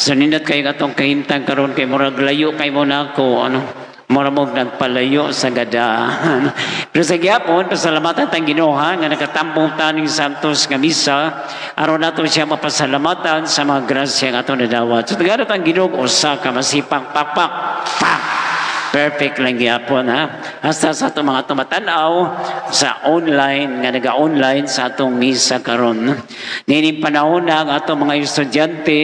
So nindot kayo atong kahimtang karon kay murag layo kay mo nako, ano. Mura mo nagpalayo sa gada. Pero sa gyapon, pasalamatan tang Ginoo ha, nga nakatambong ta ning Santos nga misa aron nato siya mapasalamatan sa mga grasya nga atong nadawat. So tagara tang Ginoo usa ka masipang pakpak. Pak! Perfect lang gyapon ha. Hasta sa atong mga tumatanaw sa online nga naga-online sa atong misa karon. Nining panahon na ang atong mga estudyante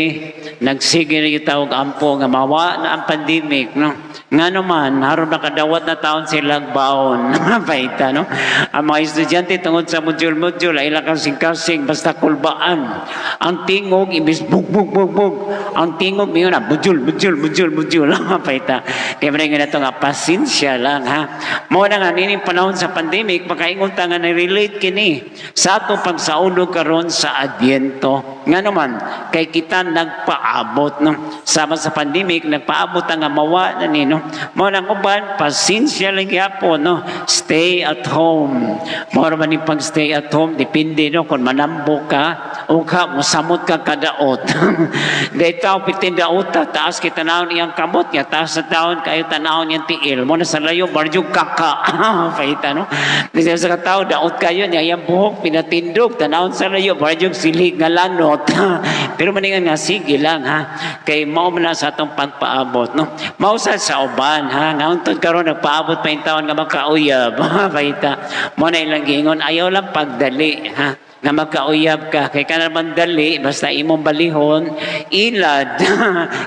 nagsige na yung tawag ampo nga mawa na ang pandemic, no. Nga naman, haron nakadawat na taon silang baon. Paita, no? Ang mga estudyante tungod sa module-module, ay ilang kasing-kasing, basta kulbaan. Ang tingog, imbis bug, bug, bug, bug. Ang tingog, mayon na, module, module, module, module. Paita. Kaya nga na ito nga, pasensya lang, ha? Mao na nga, nining panahon sa pandemic, makaingon ta nga na-relate kini sa atong pagsaulog karon sa Adbyento. Nga naman, kay kita nagpaabot, no? Sama sa pandemic, nagpaabot ang nga mawa na ni, no? Mao nang uban, pasensya lang gyapon, no? Stay at home. Mao ra man yung pag stay at home, depende, no? Kung manambok ka, o ka, musamot ka kadaot. Dahil tao pitin daota, taas kay tanawon iyang kamot, ya taas sa taon, kayo tanawon iyang tiil. Mo na sa layo, barjog kaka. Paita, no? Kasi sa katao, daot kayo niya, iyang buhok, pinatindog, tanawon sa layo, barjog silig nga lanot. Pero maningan nga, sige lang, ha? Kay mao man na sa atong pagpaabot, no? Mao sa uban, ha? Nga untod karon nagpaabot pa yung taon nga makauyab. Paita. Mo na ilang giingon, ayaw lang pagdali, ha? Nga magkauyab ka kay kana man dali basta imong balihon ilad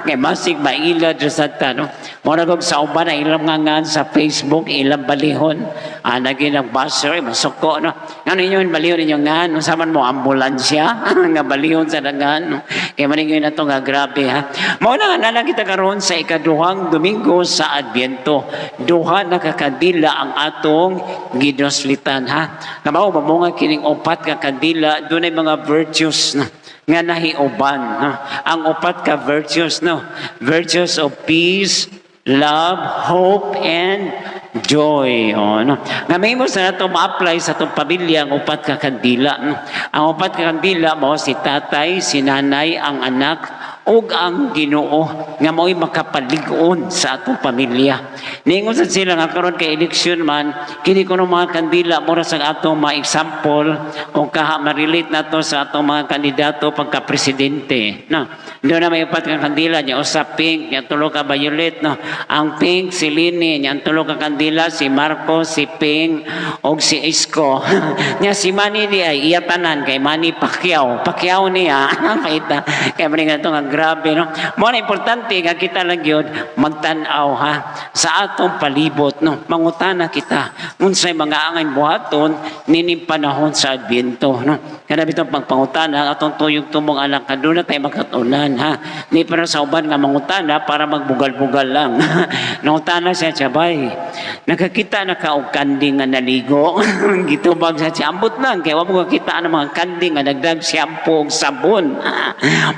kay masig mailad ra sa ta, no? Mo na kog sa uban ang ilang ngangan sa Facebook, ilang balihon nagi nag basher, masuko, no? Ngano inyo balihon ninyo ngan, unsa man mo, ambulansya nga balihon sa dangan, no? Kay man ingon nato nga grabe, ha. Mao na nga naa kita karon sa ikaduhang Domingo sa Adbyento. Duha na ka kandila ang atong gidoslitan, ha. Nga mao mamunga kining upat ka kandila, dunay mga virtues, no, nga nahiuban, no? Ang upat ka virtues, no? Virtues of peace, love, hope and joy. Oh, no? Nga may mo sa nato ma-apply sa atong pamilya ang upat ka kandila, no? Ang upat ka kandila mo si tatay, si nanay, ang anak ug ang Ginoo nga mao'y makapalig-on sa atong pamilya. Ningon sa sila nga karon kay eleksyon man, kini kuno mga kandila mura sa atong mga example kung kaha ma-relate nato sa atong mga kandidato pagka presidente. No. Doon na may upat ka kandila niya usa pink, niya tulo ka violet, no. Ang pink si Leni, niya ang tulo ka kandila si Marcos, si Ping og si Isko. Niya si Manny di ay iya tanan kay Manny Pacquiao. Pacquiao niya. Paita. Kaya man nga ito nga grabe, no. Mo na importante nga kita lang yun magtan-aw, ha, sa atong palibot, no. Mangutana kita unsay mga angay buhaton nining panahon sa Adbyento, no. Kada bitong pagpangutana ang atong tuyong tumong anak kaduna tayo makatunan, ha. Ni para sa uban nga mangutana para magbugal-bugal lang. Nangutana siya, "Chabay, nakakita na ka og kanding nga naligo?" Gitubag sa siya, "Ambot lang kay wa mo kakita ng mga kanding nga nagdag shampoo ug sabon."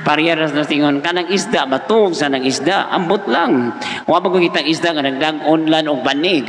Parehas na tingon kanang isda, batuog sa nang isda, "Ambot lang. Wa mo kita isda nga nagdag onlan og banig."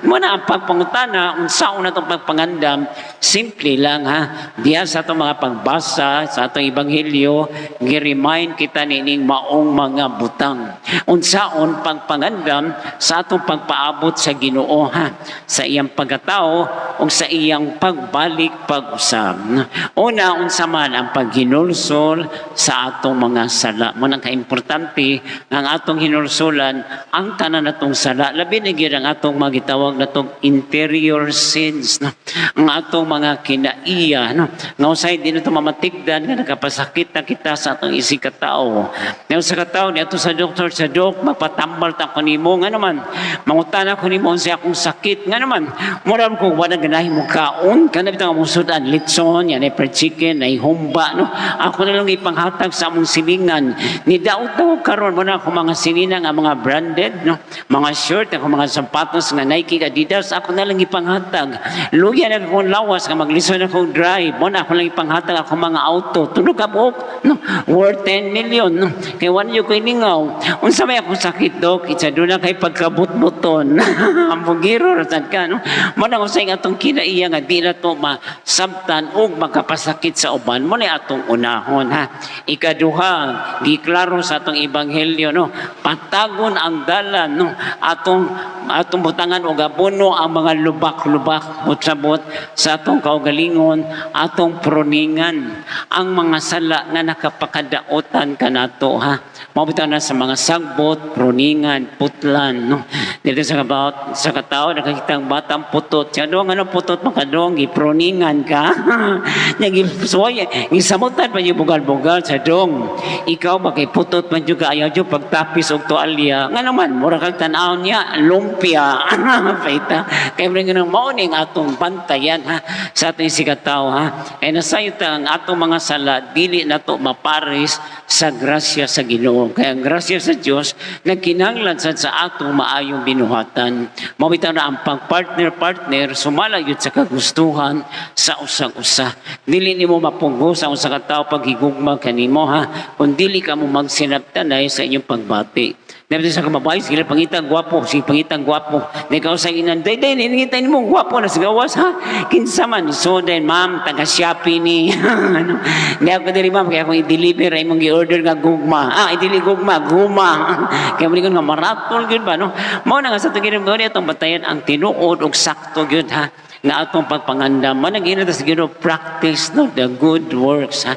Mo na ang pagpangutana, unsaon na tong pagpangandam, simple lang, ha. Diya sa atong mga pagbasa sa atong ebanghelyo, gi-remind kita nining maong mga butang. Unsaon pagpangandam sa atong pagpaabot sa Ginoo, ha, sa iyang pagkatao ug sa iyang pagbalik pag-usab. Una, unsa man ang paghinulsol sa atong mga sala. Mo nang kaimportante nga ang atong hinulsulan ang tanan natong sala. Labi na gyud ang atong magitawag natong interior sins, no? Ang atong mga kinaiya, no? Nga usay di na ito mamatigdan nga nakapasakit na kita sa atong isig katao. Nga sa katao ni ato sa doktor, sa dok, "Magpatambal ta ko nimo." "Nga naman?" "Mangutana ko nimo unsa akong sakit." "Nga naman?" "Mura ko wala ganahin mo kaon kana bitaw nga sudan litson yan ay fried chicken ay humba, no. Ako na lang ipanghatag sa among silingan ni daot daw karon mo na ako mga sinina nga mga branded, no, mga shirt ako, mga sapatos nga Nike, Adidas, ako na lang ipanghatag. Luya na akong lawas nga maglisod akong drive, mo na ako lang ipanghatag ako mga auto, tulo ka buok, no, worth 10 million, no, kay wala ko iningaw." "Unsa may akong sakit, dok?" "Itsa doon na kay pagkabut-buton." Ang bugiro ra sad ka, no. Mo na usay atong kinaiya nga di na to masabtan og makapasakit sa uban. Mo na atong unahon, ha. Ikaduha, Ba, giklaro sa atong ebanghelyo, no? Patagon ang dalan, no? Atong butangan og abono ang mga lubak-lubak, sabot sa atong kaugalingon, atong pruningan ang mga sala nga nakapakadaotan kanato, ha. Mao bitaw na sa mga sagbot, pruningan, putlan, no? Dito sa kabaot sa katao nakakita ang batang putot. Siya doon, ano putot makadong gipruningan ka. Nya gisuway, gisamutan pa yung bugal-bugal sa dong. Ikaw ba kay putot man jud ka, ayaw jud pagtapis og tualya. Nga naman mura kag tan-aw niya lumpia. Paita. Kay mo nga mao ning atong bantayan, ha, sa atong isigkatawo, ha. Kay nasayod ta ang atong mga sala dili nato mapares sa grasya sa Ginoo. Kaya ang grasya sa Dios nagkinahanglan sad sa atong maayong binuhatan. Mao bitaw na ang pag-partner-partner sumala gyud sa kagustuhan sa usag-usa. Dili nimo mapugos ang usa ka tawo paghigugma kanimo, ha, kung dili ka mo magsinabtanay sa inyong pagbati. Dapat sa kababae, sige pangitang gwapo, sige pangitang gwapo. Ikaw sa inan, day, day, ningita mo gwapo na sa gawas, ha? Kinsa man, so then, ma'am, taga Shopee ni. Ano? Di ako diri, ma'am, kaya akong i-deliver ay mong gi-order nga gugma. Ah, i-dili gugma, guma. Kaya mo nga maratol gyud ba, no? Mao na nga sa itong ginagawa atong batayan ang tinuod og sakto gyud, ha, nga atong pagpangandam. Man ang sa Ginoo, practice, no, the good works, ha,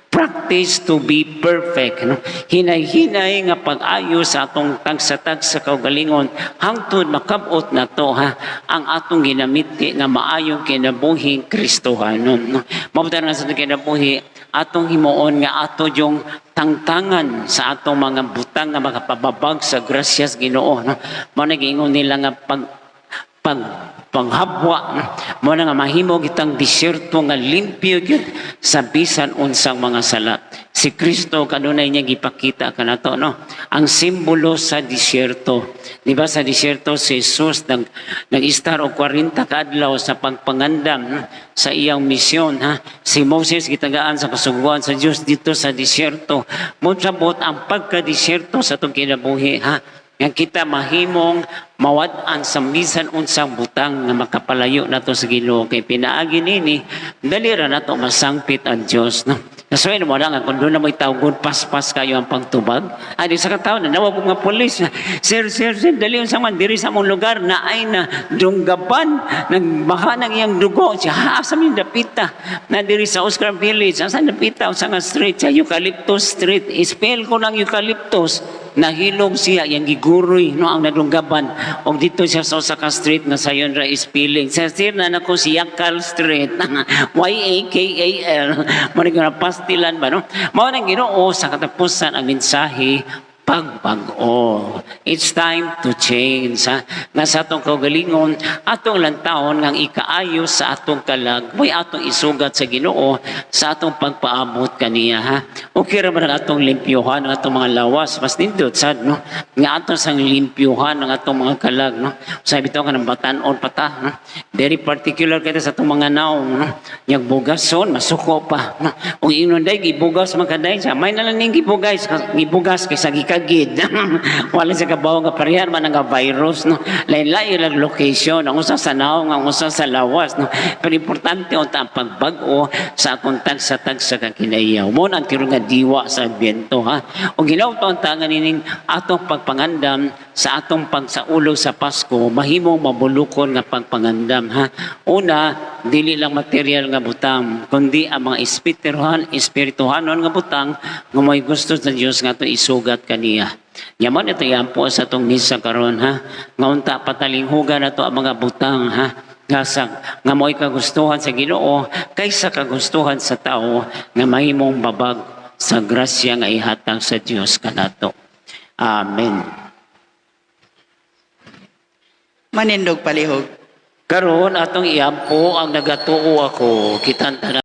practice to be perfect, no? Hinay-hinay nga pag-ayo sa atong tagsa-tagsa kaugalingon hangtod makabot na to, ha, ang atong ginamiti nga maayong kinabuhi Kristohanon, no? Mabuta nga sa atong kinabuhi atong himuon nga ato yung tangtangan sa atong mga butang nga makapababag sa grasyas Ginoo, no? Mao na giingon nila nga pag pag panghabwa mo na nga mahimo kitang disyerto nga limpyo gyud sa bisan unsang mga sala. Si Kristo kanunay niya gipakita kanato, no, ang simbolo sa disyerto. Di ba sa disyerto si Jesus nag-istar og 40 ka adlaw sa pagpangandam, no, sa iyang misyon, ha? Si Moses gitagaan sa kasuguan sa Dios dito sa disyerto. Mo sabot ang pagkadisyerto sa atong kinabuhi, ha, nga kita mahimong mawad-an sa bisan unsang butang nga makapalayo nato sa Ginoo, kay pinaagi nini dali ra nato masangpit ang Dios, no? Nasuway mo lang kung doon na mo'y tawgon, paspas kayo ang pagtubag. Adi sa kataon, nawag ko nga polis. "Sir, sir, sir, dali unsa man diri sa among lugar na ay na dunggaban, nagbaha ng iyang dugo." Siya, "Ha, asa mi dapita?" "Na diri sa Oscar Village." "Asa dapita? Unsa nga street?" "Sa Eucalyptus Street." "Spell ko ng Eucalyptus." Nahilom siya, yang giguroy, no, ang nadunggaban. Og dito siya sa usa ka street nga sayon ra spelling. "Sa sir na nako si Yakal Street." Yakal. Mo ni nga pastilan ba, no? Mao nang Ginoo sa katapusan ang mensahe, pagbag-o. It's time to change. Ha? Nga sa atong kaugalingon, atong lantawon ngang ikaayo sa atong kalag, may atong isugat sa Ginoo sa atong pagpaabot kaniya. Ha? Okay ra man ang atong limpyuhan ang atong mga lawas, mas nindot sad, no? Nga ato sang limpyuhan ang atong mga kalag, no? Sabi bitaw ka ng batan-on pa ta, no? Very particular kita sa atong mga naong, no? Nyag bugason, masuko pa, no? Kung ingnon day, gibugas man kaday siya. May nalang ning gibugas, gibugas kaysa gikagid. Wala sa kabaw nga parehan man ang virus, no? Lain-lain lang location, ang usa sa naong, ang usa sa lawas, no? Pero importante unta ang pagbag-o sa atong tagsa-tagsa ka kinaiyaw. Mo na ang tinuod nga diwa sa Adbyento, ha. O ginaw to ang tangan nining atong pagpangandam sa atong pagsaulog sa Pasko, mahimong mabulukon nga pagpangandam, ha. Una, dili lang material nga butang, kundi ang mga espirituhanon nga butang nga may gusto sa Dios nga atong isugat kaniya. Yaman ito po sa atong misa karon, ha. Nga unta patalinghugan nato ang mga butang, ha, nga sa nga mo'y kagustuhan sa Ginoo kaysa kagustuhan sa tao nga mahimong babag sa grasya nga ihatag sa Dios kanato. Amen. Manindog palihog. Karon atong iampo ang "Nagatuo Ako." Kitang tanan.